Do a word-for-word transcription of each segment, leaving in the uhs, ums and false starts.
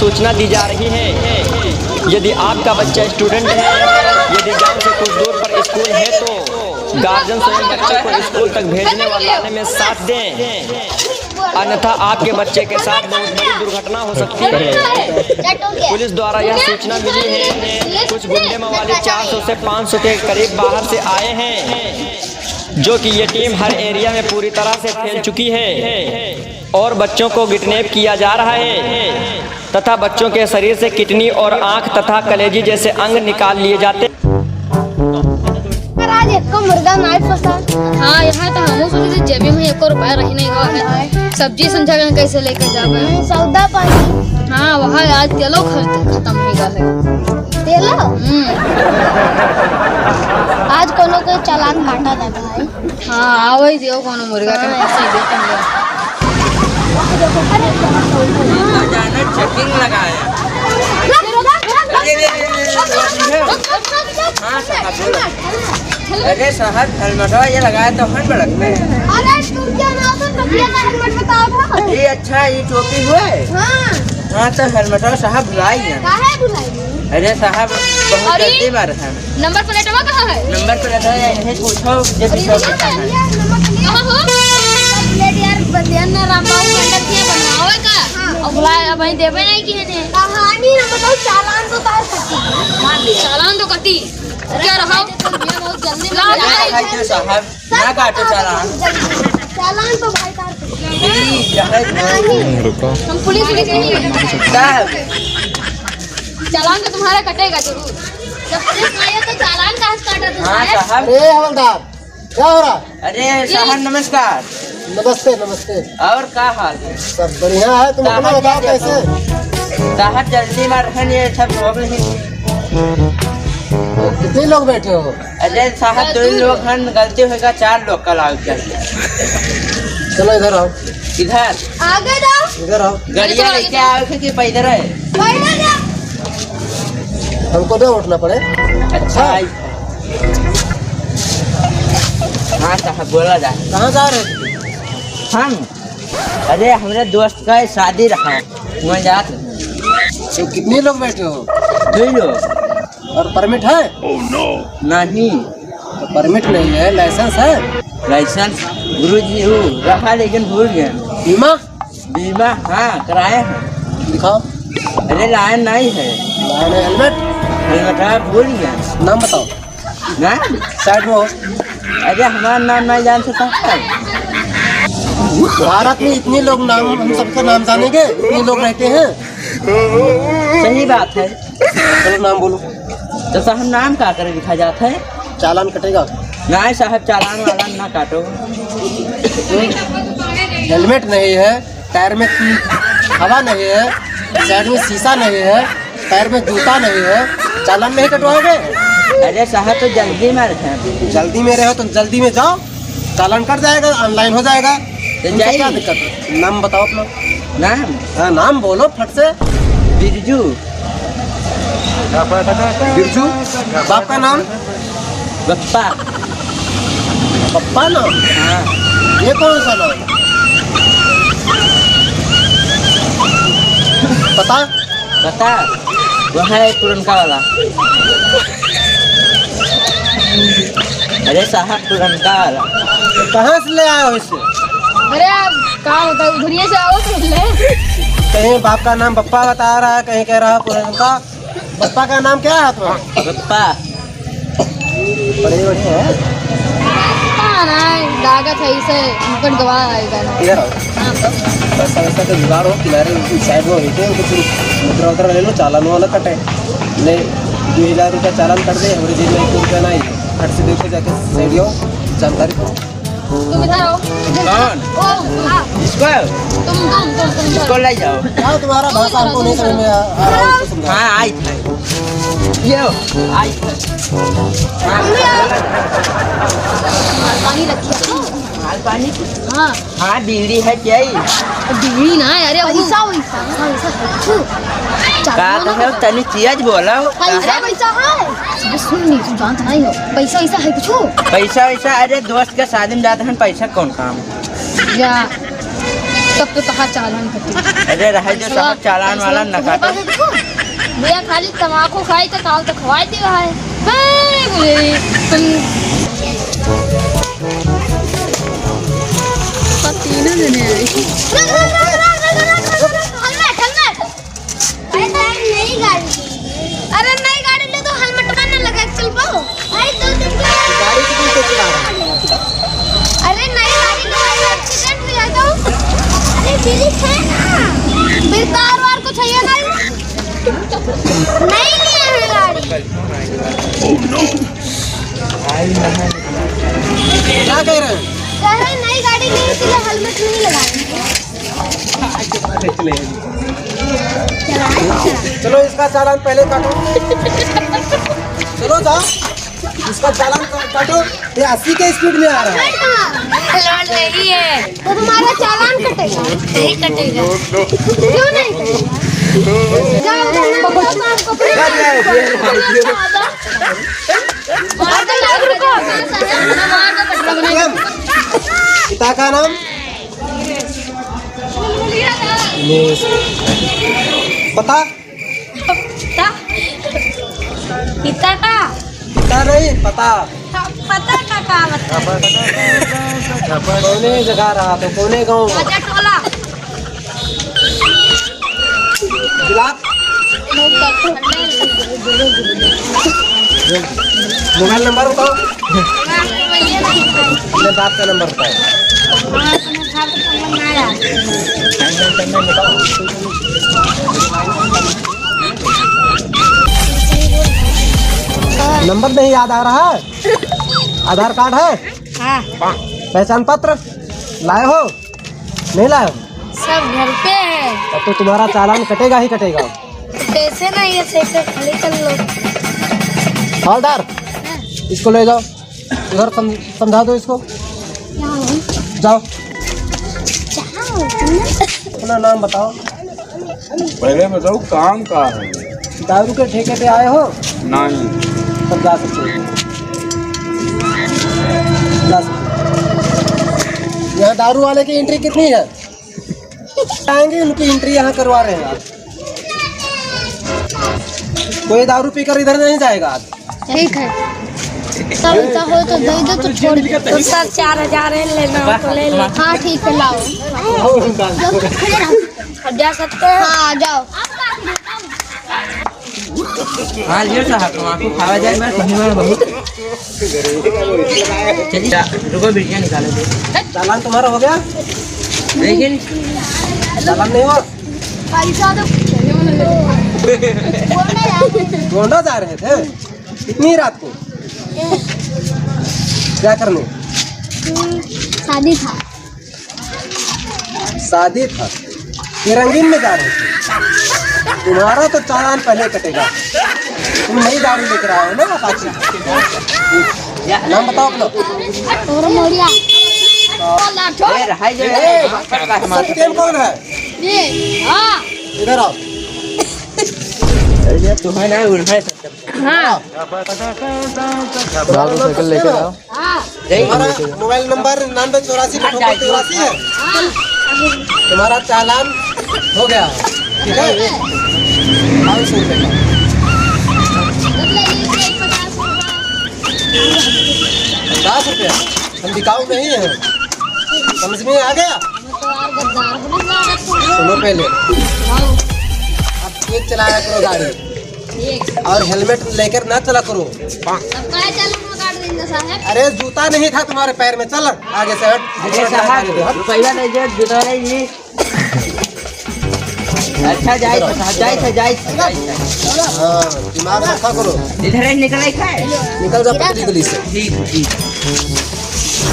सूचना दी जा रही है, यदि आपका बच्चा स्टूडेंट है, यदि गांव से कुछ दूर पर स्कूल है, तो गार्जियन स्वयं बच्चे को स्कूल तक भेजने व लाने में साथ दें, अन्यथा आपके बच्चे के साथ बहुत बड़ी दुर्घटना हो सकती है। पुलिस द्वारा यह सूचना मिली है, कुछ गुंडे मवाली चार सौ से पाँच सौ के करीब बाहर से आए हैं, जो कि ये टीम हर एरिया में पूरी तरह से फैल चुकी है और बच्चों को किडनैप किया जा रहा है तथा बच्चों के शरीर से किडनी और आंख तथा कलेजी जैसे अंग निकाल लिए जाते। पर आज एको मुर्गा नाई फंसा। हाँ, यहाँ तो हमहू सोचे थे जेबी में एको रुपया रही नहीं हुआ है। सब्जी संझा के कैसे लेके जावे? हम्म, सौदा पानी। हाँ, वहाँ आज तेलो खर्च खत्म हो गया है। तेलो? हम्म। आज कोनो के चालान काटा जाता है। हाँ, आवै दियो कोनो मुर्गा के, हाँ। ऐसे ही देखेंगे। अचानक चेकिंग लगाया। अरे, अरे, अरे, अरे, हाँ, साहब, बोलो। अरे, साहब, हेलमेटवा ये लगाया तो हन बड़क में। अरे, तू क्या ना हो तो तब ये ना हेलमेट बताओ था। ये अच्छा, ये टोपी हुआ है? हाँ। हाँ, तो हेलमेटवा साहब भुलाई है। काहे भुलाई? अरे, साहब, बहुत अरे, गलती बार है। नंबर प्लेटवा कहाँ है? नंबर प्लेट है, इन्हें पूछो, जे अरे, पूछो ये कहाँ है। ये नंबर प्लेट। कहाँ हो? नंबर प्लेट यार, बतिया ना राम बाबू अंदर किया बनवावे का? हाँ। अब बुलाए, अब वहीं देवे नहीं किए ने। कहानी ना बताओ, चालान तो उतार सकती है। चालान तो कटी। क्या रहा? ये बहुत जल्दी में लाओ, लाओ। भाई के साहब, ना काटो चालान। चालान तो भाई उतार सकती है। प्लीज, जाए दो। नहीं। रुको। हम पुलिस, पुलिस नहीं है। साहब। चालान तो तुम्हारा कटेगा जरूर। जब पुलिस नहीं है तो चालान कहाँ से काटा तू हाँ, साहब? साहब। अरे हवलदार, क्या हो रहा है? अरे साहब, नमस्कार। नमस्ते, नमस्ते। और का हाल है? सब बढ़िया है, तुम अपना बताओ कैसे? साहब, जल्दी मार है, ये सब लोग नहीं। कितने लोग बैठे हो? अरे साहब, दो ही लोग हन, गलती होगा, चार लोग कल आओ चल। चलो इधर आओ। इधर? आगे जाओ। इधर आओ। गड़िया लेके आओ कि पैदल है? पैदल जा। हमको ना उठना पड़े। अच्छा, हाँ। हाँ साहब, बोला जा। कहाँ जा रहे थे? हम? अरे, हमरे दोस्त का शादी रहा, वहाँ जात रहे। तो कितने लोग बैठे हो? दो ही लोग। और परमिट है? नहीं। तो परमिट नहीं है, लाइसेंस है? लाइसेंस, गुरुजी, वो रहा लेकिन भूल गए। बीमा? बीमा, हाँ, कराए हैं। दिखाओ। अरे, लाए नहीं है। लाए नहीं, हेलमेट? हेलमेट है, भूल गए। नाम बताओ। ना? साइड में हो। अरे, हमारा नाम नहीं जान सकता है। भारत में इतने लोग नाम, हम सबका नाम जानेंगे, इतने लोग रहते हैं। सही बात है। चलो, नाम बोलो। तो साहब, नाम का करे लिखा जाता है? चालान कटेगा। नहीं साहब, चालान वालान ना काटो। हेलमेट नहीं है, टायर में हवा नहीं है, साइड में शीशा नहीं है, पैर में जूता नहीं है, चालान नहीं कटवाओगे? अरे साहब, तो जल्दी में रहे हैं। जल्दी में रहे हो तो जल्दी में जाओ, चालान कट जाएगा, ऑनलाइन हो जाएगा। तो तुमसे जाइए। क्या दिक्कत है? नाम बताओ अपना। नाम? हाँ, नाम बोलो फट से। बिरजू। बिरजू? बाप का नाम? बप्पा। पप्पा नाम? हाँ। ये कौन सा नाम? पता? पता? वो है पुरनका वाला। अरे साहब, पुरनका वाला। कहाँ से ले आए हो इसे? अरे, आप का होता है, उधरिए से आओ तो ले। कहीं बाप का नाम बप्पा बता रहा है, कहीं कह रहा है पुरनका। बप्पा का नाम क्या है तुम्हारा? बप्पा। बड़े बड़े हैं। पता नहीं, लागत है इसे, मुकट गवाह आएगा ना। इधर आओ। हाँ, तो? पैसा वैसा का जुगाड़ हो, किनारे उनकी साइड में होते हैं, कुछ मुद्रा उद्रा ले लो, चालान वाला कटे। ले, दो हजार रुपया चालान कट दे, हमारे जेब में एक रुपया नहीं है। फट से देखो जाके साइड हो, जानकारी। तुम इधर आओ। कौन? ओ, हाँ। इसको? तुम, तुम, तुम, तुम इधर। इसको ले जाओ। क्या तुम्हारा भाषा हमको नहीं समझ में आ, आ रहा है, उसको समझाओ। हाँ, आई थे। ये लो, आई थे। हाँ। पानी रखिए। माल पानी? हाँ। हाँ, बीड़ी है क्या ही? बीड़ी ना, अरे, वो पैसा, पैसा, पैसा है कुछ? का तो है, तनी चियज बोला हो। पैसा, पैसा है। सुन, सुन, नहीं, तू जानत नहीं हो। पैसा, पैसा है कुछ? पैसा, पैसा, अरे, दोस्त के शादी में जाते हैं, पैसा कौन काम? या। तब तो तहार चालान कटे। अरे रहे जो साहब, चालान वालान न काटो। भैया खाली तमाकू खाई तो काल तो खवाई दियो है। बे, बे, तुम तीनों जने आई। हेलमेट, हेलमेट। अरे नहीं, नई गाड़ी। अरे नई गाड़ी ले तो हेलमेट ना लगा के चल पाओ। अरे दो दिन के गाड़ी कितनी तेज चला रहा है? अरे नई गाड़ी ले तो एक्सीडेंट हो जाएगा। अरे ब्रेक है ना। फिर कार वार कुछ है ना। नई लिए हैं गाड़ी। क्या कह रहे हैं? कह रहे नई गाड़ी ली इसलिए हेलमेट नहीं लगाए। चलो, इसका चालान पहले काटो। चलो, जाओ, इसका चालान का-, काटो। ये अस्सी के स्पीड में आ रहा है। लोड नहीं है। तो तुम्हारा चालान कटेगा। नहीं कटेगा। क्यों नहीं कटेगा? जाओ, उधर ना, जाओ, काम को पूरा। पिता का नाम? पता? पता? पिता का? पिता नहीं, पता। पता का का बता? कौने जगह रहा तो, कौने गाँव? राजा टोला। बिलात? मोबाइल नंबर बताओ। अपने बाप का नंबर बताओ। नंबर नहीं याद आ रहा है? आधार कार्ड है? हाँ। पहचान पत्र लाए हो? नहीं लाए हो? सब घर पे है। तब तो तुम्हारा चालान कटेगा ही कटेगा। पैसे नहीं है, सही से खाली कर लो। हवलदार, इसको ले जाओ, उधर सम-, समझा दो इसको। जाओ। अपना नाम बताओ। पहले बताओ, काम का है? दारू के ठेके पे आए हो? नहीं। तब जा सकते हो। जा सकते हो। यहाँ दारू वाले की एंट्री कितनी है? आएंगे, उनकी एंट्री यहाँ करवा रहे हैं आप। कोई दारू पीकर इधर नहीं जाएगा आज। ठीक है। सब ऐसा हो तो दे दो, तो छोड़ दो। तो सर, चार हजार है, लेना हो तो ले लो। हाँ, ठीक है, लाओ। अब जा सकते हैं। हाँ, जाओ। हाँ, ले साहब, तमाकू खावा जाए, बस वहीं में बहुत। चलिए, रुको, बिटिया निकालो दे। चालान तुम्हारा हो गया? देखिए। चालान नहीं हुआ? गोंडा जा रहे थे। इतनी रात को? क्या करने? शादी था। शादी था, ये रंगीन में जा रहे थे। तुम्हारा तो चालान पहले कटेगा। तुम नई गाड़ी लेकर आए हो ना, अपाची। नाम बताओ अपना। और मोरिया। ए, रहाई जो है, ए, सत्यम कौन है? ये, हाँ। इधर आओ। अरे, तुम्हें ना उठाए सकते। हाँ। राहुल साइकिल लेके आओ। तुम्हारा मोबाइल नंबर निन्यानवे चौरासी अठहत्तर तिरासी है। तुम्हारा चालान हो गया, ठीक है? पाँच सौ रुपये का। पचास रुपया। हम बिकाऊ नहीं है, समझ में आ गया? सुनो पहले, अब तेज चलाया करो गाड़ी। और हेलमेट लेकर ना चला करो। तब काहे चालान काट देंगे साहब? अरे, जूता नहीं था तुम्हारे पैर में, चल आगे से हट। अरे साहब, रुपया नहीं दे, जूता नहीं जी। अच्छा, जाए तो साहब, जाए तो, जाए तो, जाए तो। हाँ, दिमाग रखा करो। इधर ही निकले का है? निकल जा पतली गली से। ठीक, ठीक।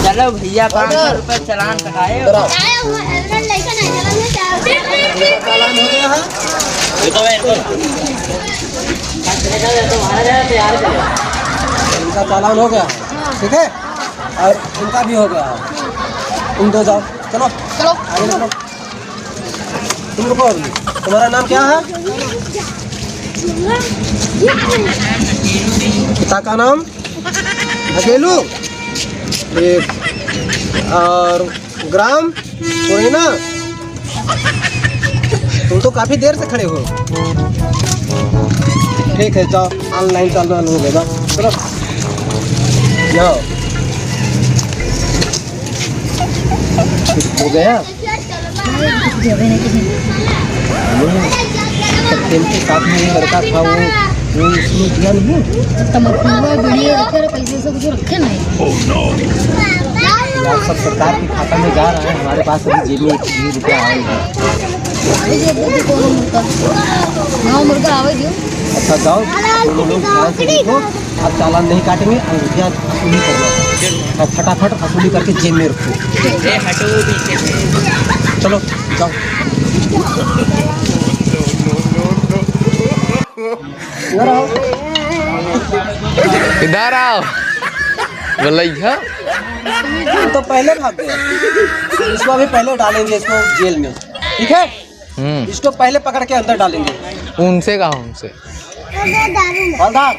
चलो भैया, पाँच सौ रुपये चालान कटाए। इधर आओ। आया हुआ हेलमेट लेके नहीं चला, मैं क्या? चालान हो गया है? इनका चालान हो गया, ठीक है, और इनका भी हो गया। तुम दो जाओ, चलो। चलो। आगे चलो। तुम रुको अभी। तुम्हारा नाम क्या है? पिता का नाम? अकेलू। एक। और ग्राम? कोयना। तो काफी देर से खड़े हो। ठीक है, जाओ, online चालू हो गया, जाओ, चलो, जाओ। हो गया। तो प्रेम के साथ में ये लड़का था, वो, वो उसने दिया नहीं। तम्बाकू, बीड़ी रखे रहे, पैसे से कुछ रखे नहीं। यार, सब सरकार के खाता में जा रहा है, हमारे पास अभी जेब में एक भी रुपया आया नहीं। अरे, ये देखो, कौन मुर्गा? हाँ, मुर्गा आवे जो। अच्छा, जाओ, दोनों लोग ध्यान से देखो। अब चालान नहीं काटेंगे, अंगूठिया वसूली करना है। और फटाफट वसूली करके जेब में रखो। ए, हटो पीछे से। चलो, जाओ। इधर आओ। इधर आओ। बोला, ये? ये तो पहले भाग गया। इसको अभी पहले डालेंगे, इसको जेल में, ठीक है? हम्म। इसको पहले पकड़ के अंदर डालेंगे। उनसे कहा, उनसे। हवलदार,